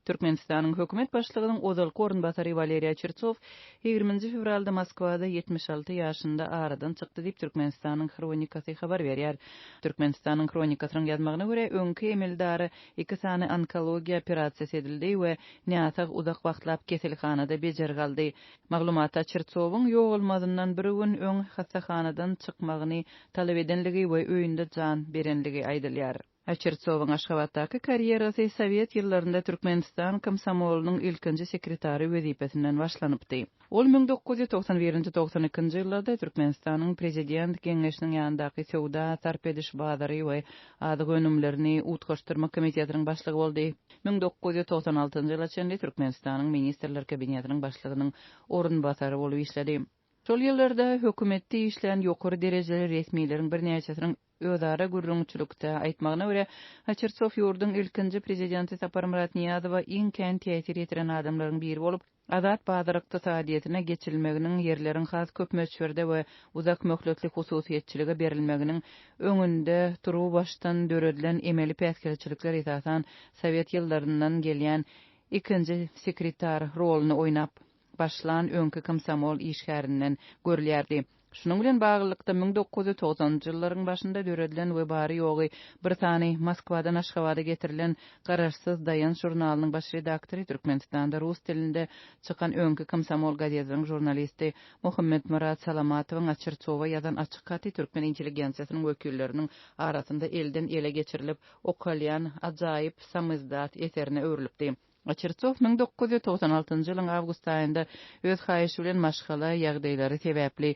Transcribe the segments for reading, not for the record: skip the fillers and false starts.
Türkmenistanyň hökümet başlygynyň ozalky orunbasary Waleriý Oçertsow ýigriminji fewralda Moskwada 76 ýaşynda aradan çykdy diýip, Türkmenistanyň Hronikasy habar berýär. Türkmenistanyň Hronikasynyň ýazmagyna görä, öňki emeldara iki sany onkologiýa operasiýasy edildi we näsag uzak wagtlap keselhanada bejergi aldy. Maglumatda Oçertsowyň ýogalmazyndan bir gün öň hassahanadan çykmagyny talap edenligi we öýünde jan berenligi aýdylýar. Oçertsowyň Aşgabatdaky karýerasy sowet ýyllarynda Türkmenistan komsomolynyň ilkinji sekretary wezipesinden başlanypdy. Ol 1991-nji, 92-nji ýyllarda Türkmenistanyň Prezident Geňeşiniň ýanyndaky Söwda, sarp ediş bazary we azyk önümlerini utgaşdyrmak komitetiniň başlygy boldy. 1996-njy ýyla çenli Türkmenistanyň Ministrler Kabinetiniň başlygynyň orunbasary bolup işledi. Şol ýyllarda hökümetde işlän ýokary derejeli resmileriň birnäçesiniň özara gürrüňçilikde aýtmagyna görä, Oçertsow ýurduň ilkinji prezidenti Saparmyrat Nyýazowa iň kän täsir ýetiren adamlaryň biri bolup, azat bazar ykdysadyýetine geçilmeginiň, ýerleriň has köp möçberde we uzak möhletli hususyýetçilige berilmeginiň öňünde turuwbaşdan döredilen emeli päsgelçilikler esasan sowet ýyllaryndan gelýän ikinji sekretar roluny oýnap başlan öňki komsomol işgärinden görülýärdi. Şunuň bilen baglylykda, 1990-njy ýyllaryň başynda döredilen we bary-ýogy bir sany Moskwadan Aşgabada getirilen Garaşsyz Daýanç žurnalynyň baş redaktory, Türkmenistanda rus dilinde çykan öňki Komsomol gazetiniň žurnalisti Muhammetmyrat Salamatowyň Oçertsowa ýazan açyk haty türkmen intelligensiýasynyň wekilleriniň arasynda elden-ele geçirilip okalýan ajaýyp samyzdat eserine öwrülipdi. Oçertsow 1996-njy ýylyň awgust aýynda öz haýyşy bilen maşgala ýagdaýlary sebäpli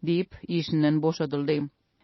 diýip, işinden boşadyldy.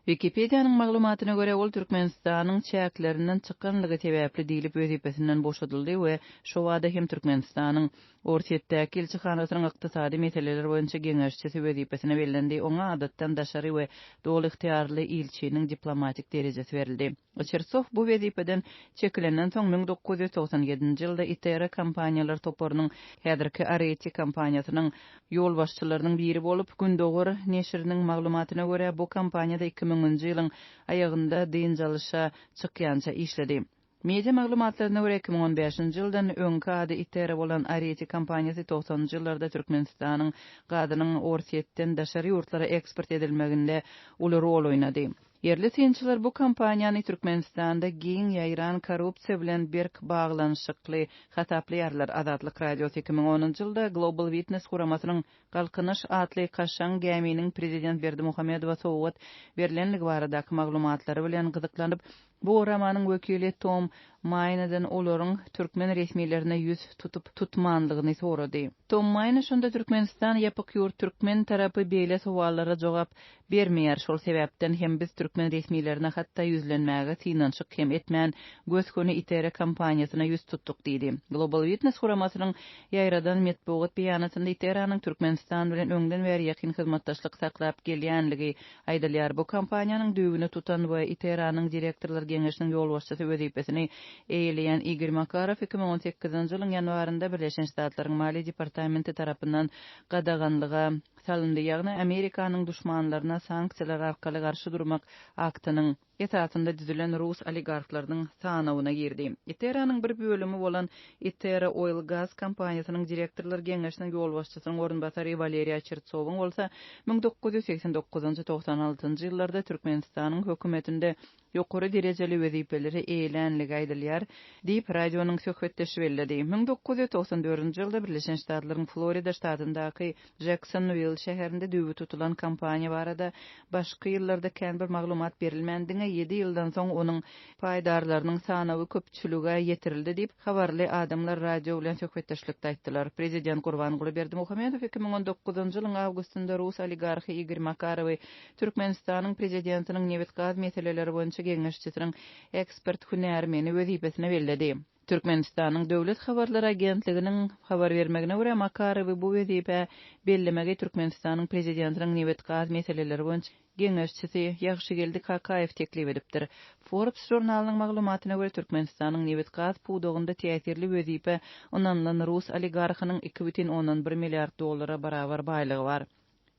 Wikipedianyň maglumatyna görä, ol Türkmenistanyň çäklerinden çykanlygy sebäpli diýlip wezipesinden boşadyldy we şobada hem Türkmenistanyň Orsýetdäki ilçihanasynyň ykdysady meseleler boýunça geňeşçisi wezipesine bellendi, oňa adatdan daşary we doly ygtyýarly ilçiniň diplomatik derejesi berildi. Oçertsow bu wezipeden çekilenden soň 1997-nji ýylda Itera kompaniýalar toparynyň, häzirki Areti kompaniýasynyň, ýolbaşçylarynyň biri bolup, Gündogar neşiriniň maglumatyna görä, bu kompaniýada iki müňünji ýylyň aýagynda dynç alyşa çykýança işledi. Media maglumatlaryna görä, 2015-nji ýyldan öňki ady Itera bolan Areti kompaniýasy togsanynjy ýyllarda Türkmenistanyň gazynyň Orsýetden daşary ýurtlara eksport edilmeginde uly rol oýnady. Ýerli synçylar bu kampaniýany Türkmenistanda giň ýaýran korrupsiýa bilen berk baglanyşykly hasaplaýarlar. Azatlyk Radiosy 2010-njy ýylda Global Witness guramasynyň Galkynyş atly kaşaň gäminiň prezident Berdimuhamedowa sowgat berlenligi baradaky maglumatlary bilen gyzyklanyp, Bu guramanyň wekili Tom Maýneden olaryň türkmen resmilerine ýüz tutup-tutmanlygyny sorady. Tom Maýne şonda Türkmenistan ýapyk ýurt, türkmen tarapy beýle sowallara jogap bermeýär, şol sebäpden hem biz türkmen resmilerine hatda ýüzlenmäge synanyşyk hem etmän, gös-göni Itera kompaniýasyna ýüz tutduk diýdi. Global Witness guramasynyň ýaýradan metbugat beýanatynda Iteranyň Türkmenistan bilen öňden bäri ýakyn hyzmatdaşlyk saklap gelýänligi Aýdylýar, bu kompaniýanyň düýbüni tutan we Iteranyň direktorlar geňeşiniň ýolbaşçysy wezipesini eýeleýän Igor Makarow 2018-nji ýylyň ýanwarynda Birleşen Ştatlaryň Maliýe departamenti tarapyndan gadaganlyga salyndy, ýagny Amerikanyň duşmanlaryna sanksiýalar arkaly garşy durmak aktynyň esasynda düzülen rus oligarhlarynyň sanawyna girdi. Iteranyň bir bölümi bolan Itera Oil Gas kompaniýasynyň direktorlar geňeşiniň ýolbaşçysynyň orunbasary Waleriý Oçertsowyň bolsa 1989-njy, 96-njy ýyllarda Türkmenistanyň hökümetinde ýokary derejeli wezipeleri eýelänligi aýdylýar, diýip, radionyň söhbetdeşi belledi. 1994-nji ýylda Birleşen Ştatlaryň Florida ştatyndaky Jeksonwill şäherinde düýbi tutulan kompaniýa barada başky ýyllarda kän bir maglumat berilmän, diňe ýedi ýyldan soň onuň paýdarlarynyň sanawy köpçülige ýetirildi diýip, habarly adamlar radio bilen söhbetdeşlikde aýtdylar. Prezident Gurbanguly Berdimuhamedow 2019-njy ýylyň awgustynda rus oligarhy Igor Makarowy Türkmenistanyň prezidentiniň nebit-gaz meseleleri boýunça geňeşçisiniň ekspert-hünärmeni wezipesine belledi. Türkmenistanyň Döwlet habarlar agentliginiň habar bermegine görä, Makarowy bu wezipä bellemegi Türkmenistanyň Prezidentiniň nebit-gaz meseleleri boýunça geňeşçisi Ýagşygeldi Kakaýew teklip edipdir. Forbes žurnalynyň maglumatyna görä, Türkmenistanyň nebit-gaz pudagynda täsirli wezipä ynanylan rus oligarhynyň 2,1 milliard dollara barabar baýlygy bar.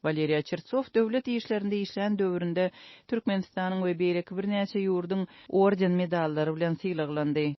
Waleriý Oçertsow döwlet işlerinde işlän döwründe Türkmenistanyň we beýleki birnäçe ýurduň orden-medallary bilen sylaglandy.